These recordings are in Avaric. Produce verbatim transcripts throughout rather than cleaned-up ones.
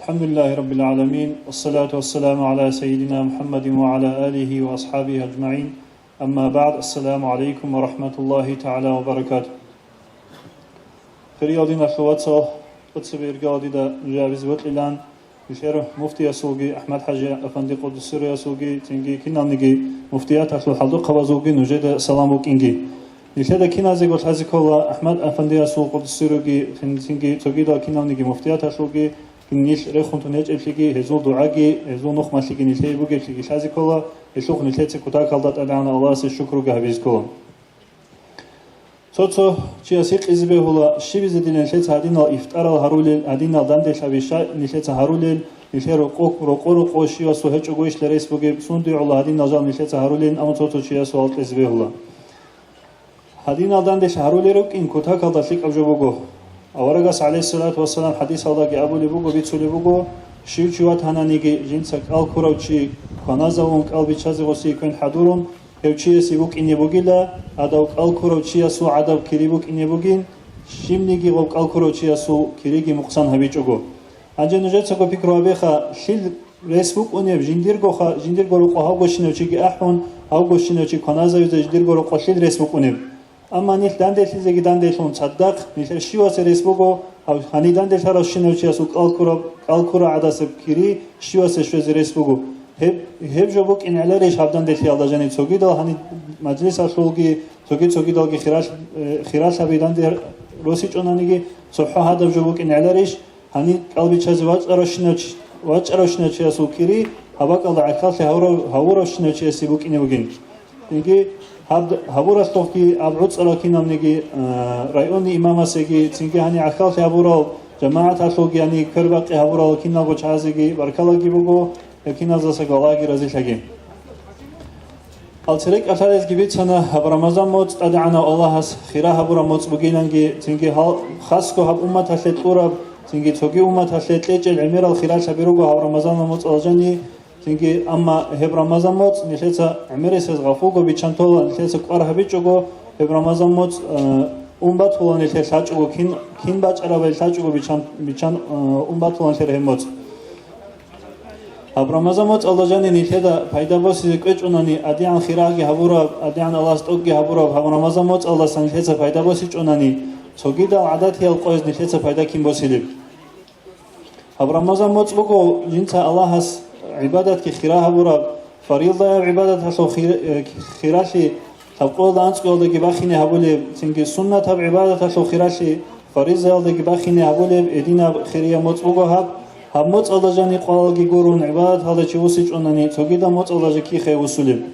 الحمد لله رب العالمين، والصلاة والسلام على سيدنا محمد وعلى آله وأصحابه أجمعين. أما بعد، السلام عليكم ورحمة الله تعالى وبركاته. Хириял диналъул вацал, цебе иргалде дида нужее абизе бокьилаан, нилъер муфтиясулги, АхӀмад-хӀажи-афанди къуддуссируясулги, цинги киналниги муфтияталъул хӀалдухъабазулги нужеда салам букӀинги. Нилъеда киназего лъазе ккола АхӀмад-афандиясул къуддуссируги, цин-, цинги цогидал киналниги муфтияталъулги, нилъ рехун тун гьечӀеблъиги, гьезул дугӀаги, гьезул нухмалъиги нилъее бугеблъиги лъазе ккола, гьелъухъ нилъеца кутакалда ТӀадегӀанав Аллагьасе шукруги гьабизе ккола. Цо-цо чияс гьикъизе бегьула, щибизе дила нилъеца гьадинал ифтарал гьарулел, гьадинал данделъаби щай нилъеца гьарулел, нилъер рокъо-, рокъо-рокъо щивасул гьечӀого ишла рес бугеб, сунде гӀола гьадинал жал нилъеца гьарулел, амма цо-цо чияс суал кьезе бегьула. Гьадинал данделъ гьарулел рукӀин кутакалда лъикӀаб жо буго. Аварагас, гӀалейхиссалату вассалам, хӀадисалдаги абулеб буго, бицулеб буго, щив чи ватананиги, жинца кӀал ккурав чи кваназавун, кӀал биччазе гъосие квен хӀадурун, гьев чиясе букӀине бугила, гьадав кӀал ккурав чиясул гӀадаб кири букӀине бугин, щибниги гъов кӀал ккурав чиясул кириги мукъсан гьабичӀого. Гьанже нужецаго пикру гьабеха, лъил рес букӀунеб, жиндиргоха, жиндирго рокъо гьавгощинав чиги ахӀун, гьавгощинав чи кваназавизе жиндирго рокъо лъил рес букӀунеб? Амма нилъ данделъизеги данделъун цадахъ, нилъер щивасе рес буго, гьав гьанив данделъаравщинав чиясул кӀал ккураб, кӀал ккура гӀадасеб кири щивасе щвезе рес буго. Гьеб, гьеб жо букӀин гӀеларищ гьаб данделъиялда жанив цогидал гьанив мажлисалъулги, цоги-цогидалги хирал-, э, хиралъаби данде росичӀонаниги, цохӀо гьадаб жо букӀин гӀеларищ? Гьанив кӀал биччазе вачӀаравщинав чи-, вачӀаравщинав чиясул кири гьаб бакӀалда гӀахьаллъи гьавурав-, гьавуравщинав чиясе букӀине бугин. Цинги гьаб-, гьабуралъухъги аб гӀуцӀарал кинабниги, а, районный имамасеги, цинги гьанив гӀахьаллъи гьабурал жамагӀаталъулги гьанив квербакъи гьабурал киналго чагӀазеги баркалаги буго, гьеб киназдасаго Аллагьги разилъаги. Гьал церекӀалъарезги бицана, гьаб Рамазан моцӀ ТӀадегӀанав Аллагьас хира гьабураб моцӀ бугиланги, цинги гьал хасго гьаб умматалъе кьураб, цинги цоги умматалъе кьечӀел гӀемерал хиралъаби руго гьаб Рамазанал моцӀалъ жани, цинги, амма гьеб Рамазан моцӀ нилъеца гӀемерисез гъафулго биччан тола, нилъеца кӀвар гьабичӀого, гьеб Рамазан моцӀ, э, ун батула нилъер лъачӀого, кин, кин бачӀарабали лъачӀого биччан, биччан, э, ун батула нилъер гьеб моцӀ. Гьаб Рамазан моцӀалда жани нилъеда пайда босизе кӀвечӀунани, адигӀан хиралъи гьабураб, адигӀан Аллагьас тӀокӀги гьабураб гьаб Рамазан моцӀалдаса нилъеца пайда босичӀунани, цогидал гӀадатиял къояз нилъеца пайда кин босилеб? Гьаб Рамазан моцӀ буго жинца Аллагьас гӀибадатги хира гьабураб, фаризаяб гӀибадаталъул хир-, э, хиралъи лъабкъоялда анцӀгоялдаги бахине гьабулеб, цинги суннатаб гӀибадаталъул хиралъи фаризаялдаги бахине гьабулеб гьединаб хирияб моцӀ буго гьаб. Гьаб моцӀалда жани къвалалги гурун гӀибадаталда чи вусичӀунани, цогидаб моцӀалда жеги хай вусулеб.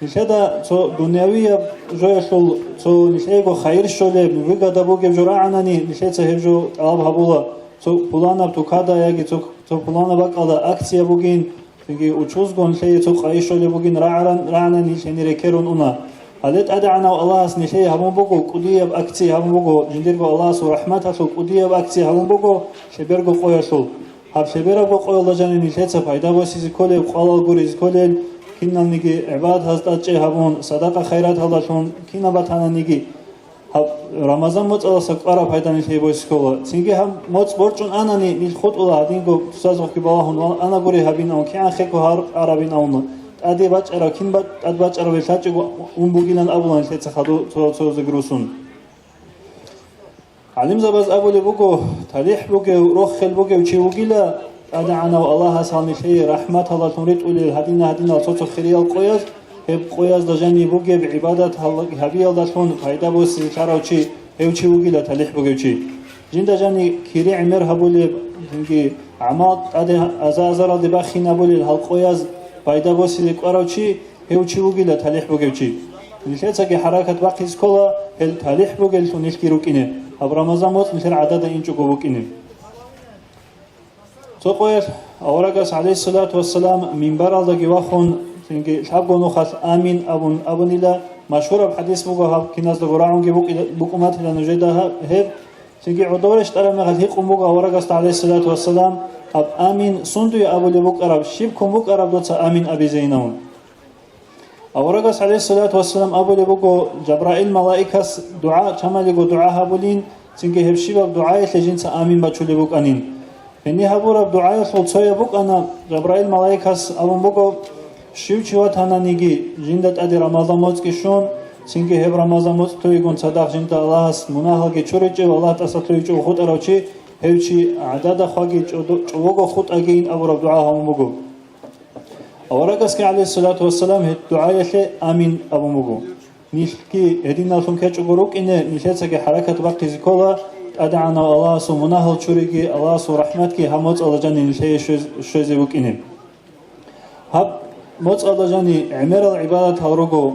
Нилъеда цо дунявияб жоялъул цо нилъего хайир щолеб, выгода бугеб жо рагӀанани, нилъеца гьеб жо тӀалаб гьабула, цо пуланаб тукада яги цо, цо пуланаб бакӀалда акция бугин, цинги учузго нилъее цо къайи щолеб бугин рагӀаран, рагӀанани нилъ гьенире ккерун уна. Гьале ТӀадегӀанав Аллагьас нилъее гьабун буго, кӀудияб акция гьабун буго, жиндирго Аллагьасул рахӀматалъул кӀудияб акция гьабун буго лъеберго къоялъул. Гьаб лъеберабго къоялда жани нилъеца пайда босизе кколеб, къвалал гуризе кколел, киналниги гӀибадат гьазда чӀей гьабун, садакъа-хайраталдалъун кинаб батананиги, гьаб Рамазан моцӀалдаса кӀвараб пайда нилъее босизе ккола. Цинги гьаб моцӀ борчӀун анани, нилъ хутӀула гьадинго цоцазухъги балагьун ва ана гури гьабин авун, кигӀан хехго гьар арабин авун, тӀаде бачӀараб кин ба-, тӀад бачӀараб лъачӀого ун бугилан абула нилъеца хадув цо-, цоцазеги русун. ГӀалимзабаз абулеб буго, талихӀ бугев, рохел бугев чи вугила, ТӀадегӀанав Аллагьас гьал нилъее рахӀматалдалъун ритӀулел гьадина-гьадинал цо-цо хириял къояз, гьеб къоязда жани бугеб гӀибадат гьал-, гьабиялдалъун пайда босизе лъарав чи, гьев чи вугила талихӀ бугев чи. Жинда жани кири гӀемер гьабулеб, цинги гӀамал тӀаде аза-азаралде бахинабулел гьал къояз пайда босизе кӀварав чи, гьев чи вугила талихӀ бугев чи. Нилъецаги хӀаракат бахъизе ккола, гьел талихӀ бугеллъун нилъги рукӀине, гьаб Рамазан моцӀ нилъер гӀадада инчӀого букӀине. Цо къоялъ аварагас, гӀалейхиссалату вассалам, минбаралдаги вахун, цинги лъабго нухалъ «Амин» абун абунила, машгьураб хӀадис буго, гьаб киназдаго рагӀунги букӀи-, букӀуматила нужеда гьаб-, гьеб. Цинги гӀодов рещтӀараб мехалъ гьикъун буго аварагасда, гӀалейхиссалату вассалам, гьаб «Амин» сундуе абулеб букӀараб, щиб ккун букӀараб дуца «Амин» абизейин абун. Аварагас, гӀалейхиссалату вассалам, абулеб буго, Жабраил малаикас дугӀа, чамалиго дугӀа гьабулин, цинги гьеб щибаб дугӀаялъе жинца «Амин» бачулеб букӀанин. Гьениб гьабураб дугӀаялъул цояб букӀана, Жабраил малаикас абун буго: «Щив чи ватананиги, жинда тӀаде Рамазан моцӀги щун, цинги гьеб Рамазан моцӀ лъугьайгун цадахъ жинда Аллагьас мунагьалги чуричӀев, Аллагь тӀаса лъугьичӀев хутӀарав чи, гьев чи гӀадада хваги чӀодо-, чӀобого хутӀагейин», абураб дугӀа гьабун буго. Аварагасги, гӀалайгьиссалату вассалам, гьеб дугӀаялъе «Амин» абун буго. Нилъги гьединаллъун ккечӀого рукӀине, нилъецаги хӀаракат бахъизе ккола, ТӀадегӀанав Аллагьасул мунагьал чуриги, Аллагьасул рахӀматги гьаб моцӀалда жанир нилъее щвез-, щвезе букӀине. Гьаб моцӀалда жанир гӀемерал гӀибадатал руго,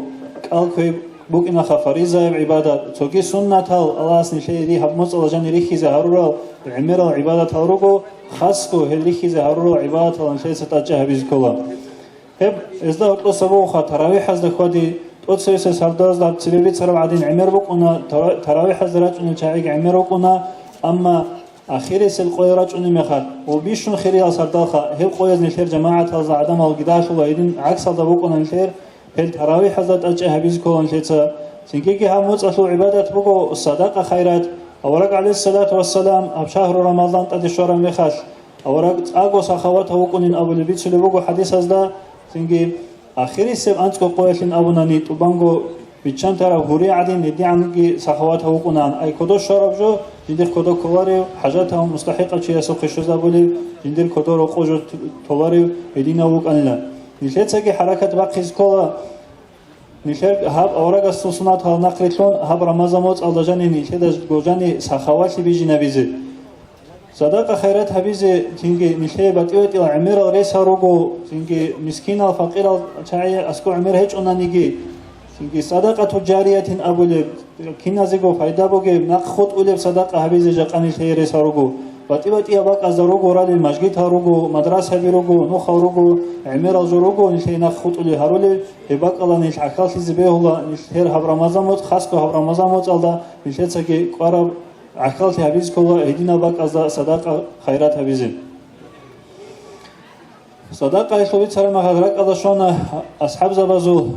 кӀал кквей букӀинаха фаризаяб гӀибадат, цоги суннатал, Аллагьас нилъее гьаб моцӀалда жанир рихьизе гьарурал гӀемерал гӀибадатал руго, хасго гьел рихьизе гьарурал гӀибадатал нилъеца тӀадчӀи гьабизе ккола. Гьеб гьезда гьоркьоса бугоха, таравихӀазда хьвади, тӀоцевесеб сардазда гьаб цебе бицараб гӀадин гӀемер букӀуна, тара-, таравихӀазда рачӀунел чагӀиги гӀемер рукӀуна, амма ахирисел къоял рачӀунеб мехалъ, ва бищун хириял сардалха, гьеб къояз нилъер жамагӀаталза гӀадамал гидалъула гьедин гӀаксалда букӀуна нилъер, гьел таравихӀазда тӀадчӀи гьабизе ккола нилъеца. Цинги гьаб моцӀалъул гӀибадат буго садакъа-хайрат. Авараг, гӀалайгьиссалату вассалам, гьаб шагьру Рамазан тӀаде щвараб мехалъ, авараг цӀакъго сахаватав вукӀунин абулеб бицулеб буго хӀадисазда, цинги ахирисеб анцӀго къоялъин абунани, тӀубанго биччан тараб гьури гӀадин гьедигӀанги сахаватав вукӀунаан, ай кодо щвараб жо, жиндихъ кодо кколарев, хӀажатав мустахӀикъав чиясухъе щвезабулев, жиндир кодо рокъо жо толарев гьединав вукӀанила. Нилъецаги хӀаракат бахъизе ккола, нилъер гьаб аварагасул суннатал нахърилълъун гьаб Рамазан моцӀалда жанир нилъеда гожани сахавалъи бижинабизе. Садакъа-хайрат гьабизе, цинги нилъее батӀи-батӀиял гӀемерал рес гьаруго, цинги мискинал, факъирал чагӀи аскӀо гӀемер гьечӀонаниги, цинги садакъату жариятин абулеб, киназего пайда бугеб, нахъ хутӀулеб садакъа гьабизе жакъа нилъее рес гьаруго. БатӀи-батӀияб бакӀазда руго ралел, мажгитал руго, мадрасаби руго, нухал руго, гӀемерал жо руго нилъее нахъ хутӀулел гьарулел, гьеб бакӀалда нилъ гӀахьаллъизе бегьула, нилъер гьаб Рамазан моцӀ, хасго гьаб Рамазан моцӀалда нилъецаги кӀвараб гӀахьаллъи гьабизе ккола гьединал бакӀазда садакъа-хайрат гьабизе. Садакъаялъул бицараб мехалъ ракӀалда щвана асхӀабзабазул,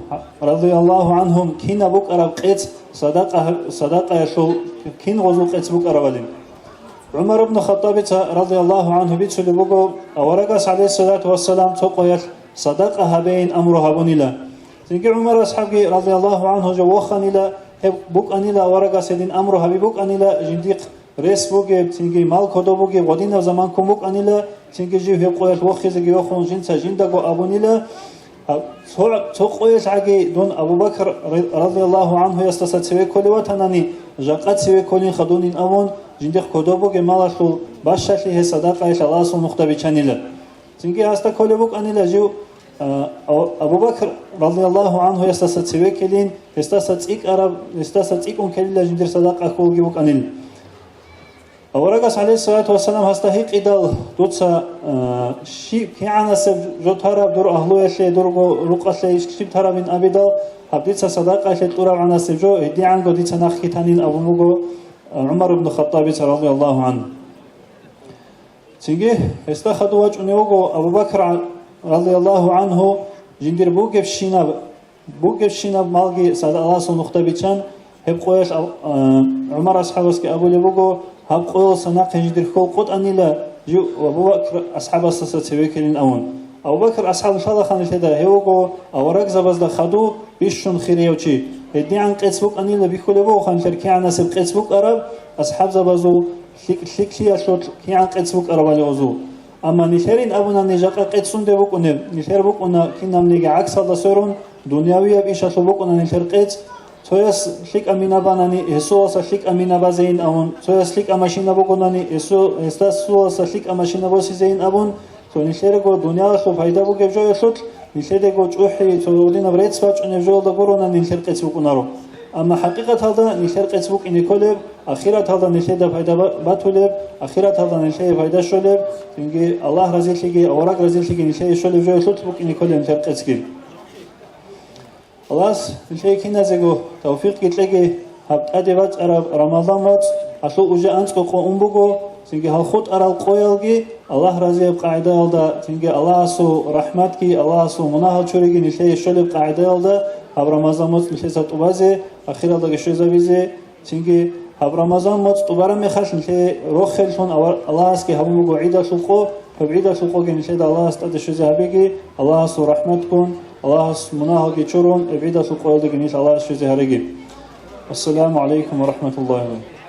радияллагьу гӀанхум, кинаб букӀараб къец садакъа, садакъаялъул кин гъозул къец букӀарабали. ГӀумар ибн Хаттабица, радияллагьу гӀанху, бицулеб буго, аварагас, гӀалайгьиссалату вассалам, цо къоялъ садакъа гьабейин амру гьабунила. Цинги ГӀумар асхӀабги, радияллагьу гӀанху, жо воханила, гьеб букӀанила, аварагас гьедин амру гьаби букӀанила, жиндихъ рес бугеб, цинги мал кодоб бугеб гъодинаб заман ккун букӀанила, цинги жив гьеб къоялъ вохизеги вохун, жинца жиндаго абунила, гьаб цо, цо къоялъ гӀаги дун Абу Бакр ра-, радияллагьу гӀанхуясдаса цеве кколев ватанани, жакъа цеве кколин хадунин абун, жиндихъ кодоб бугеб малалъул бащалъи гьес садакъаялъ Аллагьасул нухда биччанила. Цинги гьасда кколеб букӀанила жив, а, Абу-, Абу Бакр радияллагьу гӀанхуясдаса цеве ккелин, гьесдаса цӀикӀкӀараб, гьесдаса цӀикӀкӀун ккелила жиндир садакъа хьулги букӀанин. Аварагас, гӀалайгьиссалату вассалам, гьасда гьикъидал: «Дуца, а, щи-, кигӀанасеб жо тараб дур агьлуялъе, дурго рукъалъе щиб тарабин?» абидал, гьаб дица садакъаялъе кьураб гӀанасеб жо, гьедигӀанго дица нахъги танин абун буго, а, ГӀумар ибн Хаттабица радияллагьу гӀанху. Цинги гьесда хадув вачӀунев вуго Абу Бакр, радияллагьу гӀанху, жиндир бугебщинаб, бугебщинаб малги садакъа Аллагьасул нухда биччан, гьеб къоялъ Ал-, а, ГӀумар асхӀабасги абулеб буго: «Гьаб къоялдаса нахъе жиндир хьул къотӀанила, жив Абу Бакр асхӀабасдаса цеве ккелин», – абун. Абу Бакр асхӀаб лъалаха нилъеда, гьев вуго аварагзабазда хадув, бищун хирияв чи. ГьедигӀан къец букӀанила бихьулеб буго, ханлъер кигӀанасеб къец букӀараб, асхӀабзабазул лъикӀ-, лъикӀлъиялъул кигӀан къец букӀарабали гъозул. Амма нилъерин абунани жакъа къец сунде букӀунеб, нилъер букӀуна кинабниги гӀаксалда сверун, дунявияб ишалъул букӀуна нилъер къец, цояс лъикӀаб мина банани, гьесуласа лъикӀаб мина базейин абун, цояс лъикӀаб машина бугонани, гьесу-, гьесда суаласа лъикӀаб машина босизейин абун, цо нилъерего дуниялалъул пайда бугеб жоялъулъ, нилъедаго чӀухӀи, цо гьединаб рецц бачӀунеб жоялда гуронани нилъер къец букӀунаро. Амма хӀакъикъаталда нилъер къец букӀине кколеб, ахираталда нилъеда пайда ба-, батулеб, ахираталда нилъее пайда щолеб, цинги Аллагь разилъиги, авараг разилъиги нилъее щолеб жоялъулъ букӀине кколеб нилъер къецги. Аллагьас нилъее киназего тавфикъги кьеги, гьаб тӀаде бацӀараб Рамазан моцӀ, гьалъул уже анцӀго къо ун буго, цинги гьал хутӀарал къоялги Аллагь разияб къагӀидаялда, цинги Аллагьасул рахӀматги, Аллагьасул мунагьал чуриги нилъее щолеб къагӀидаялда гьаб Рамазан моцӀ нилъеца тӀубазе, ахиралдаги щвезабизе, цинги Гьаб Рамазан моцӀ тӀубараб мехалъ нилъее рохеллъун Аллагьасги гьабун буго гӀидалъул къо, гьаб гӀидалъул къоги нилъеда Аллагьас тӀаде щвезе гьабеги, Аллагьасул рахӀматгун, Аллагьас мунагьалги чурун, гьаб гӀидалъул къоялдаги нилъ Аллагьас щвезе гьареги. Ассаламу гӀалайкум ва рахӀматуллагьи ва баракатугьу.